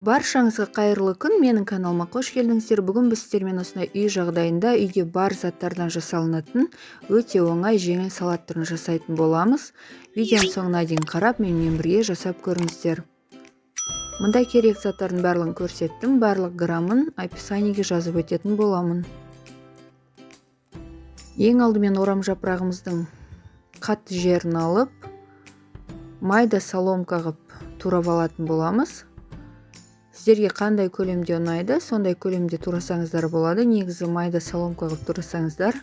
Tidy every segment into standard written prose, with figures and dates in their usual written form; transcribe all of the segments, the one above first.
Баршаңызға қайырлы күн, менің каналыма қош келдіңіздер. Бүгін біз сіздермен осындай үй жағдайында үйде бар заттардан жасалынатын өте оңай жеңіл салат түрін жасайтын боламыз. Видеоның соңына дейін қарап, менімен бірге жасап көріңіздер. Мұнда керек заттардың барлығын көрсеттім, барлық граммын описаниеге жазып өтетін боламын. Ең алдымен орам жапырағымыздың қатты жерін алып, майда соломка қып турап алатын боламыз. Сіздерге қандай көлемде ұнайды, сондай көлемде турасаңыздар болады. Негізі майда соломка қылып турасаңыздар,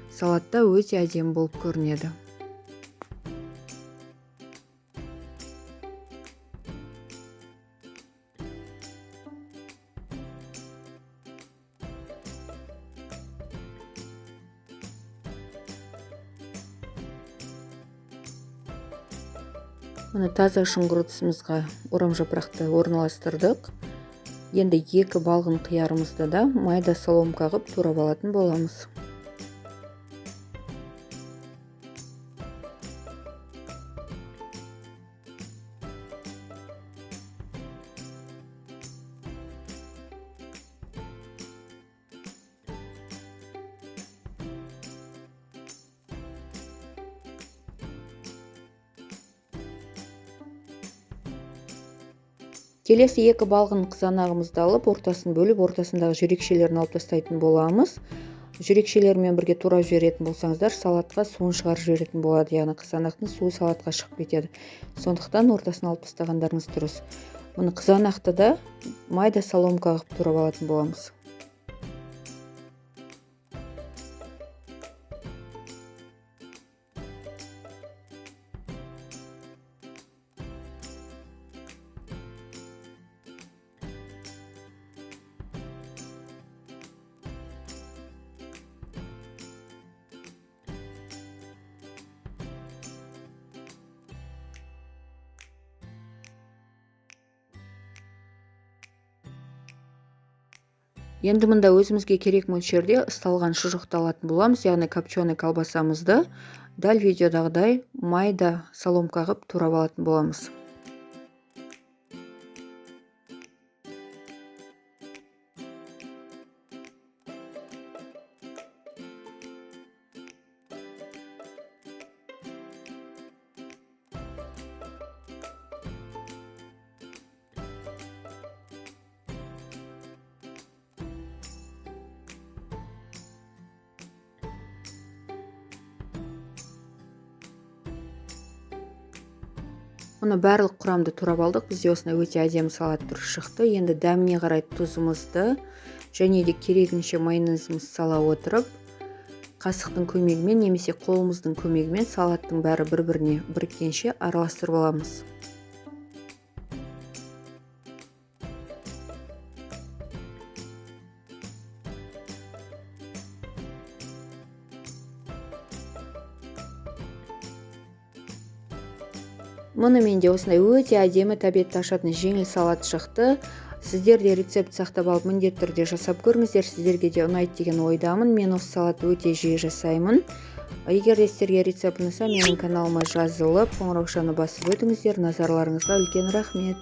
салатта өте әдемі болып көрінеді. Міне таза шұңғыр ыдысымызға орам жапырақты орналастырдық. Енді екі балғын қиярымызды да майда соломка қылып турап алатын боламыз. Келесі екі балғын қызанағымызды алып, ортасын бөліп, ортасындағы жүрекшелерін алып тастайтын боламыз. Жүрекшелерімен бірге турап жіберетін болсаңыздар, салатқа суын шығарып жіберетін болады, яғни қызанақтың суы салатқа шығып кетеді. Сондықтан ортасын алып тастағандарыңыз дұрыс. Мұны қызанақты да майда соломка қылып турап алатын боламыз. Енді мұнда өзімізге керек мөлшерде ысталған шұжықты алатын боламыз, яғни копченый колбасамызды дәл видеодағыдай майда соломка қылып турап алатын боламыз. Мұны барлық құрамды турап алдық. Бізде осындай өте әдемі салат түрі шықты. Енді дәміне қарай тұзымызды және де керегінше майонезімізді сала отырып, қасықтың көмегімен немесе қолымыздың көмегімен салаттың бәрі бір-біріне біріккенше араластырып аламыз. Мұны менде осындай өте әдемі тәбетті ашатын жеңіл салат шықты. Сіздер де рецепт сақтап алып міндетті түрде жасап көріңіздер. Сіздерге де ұнайды деген ойдамын. Мен осы салатты өте жиі жасаймын. Егер де сіздерге рецепт ұнаса, менің каналыма жазылып, қоңыраушаны басып өтіңіздер. Назарларыңызға үлкен рахмет.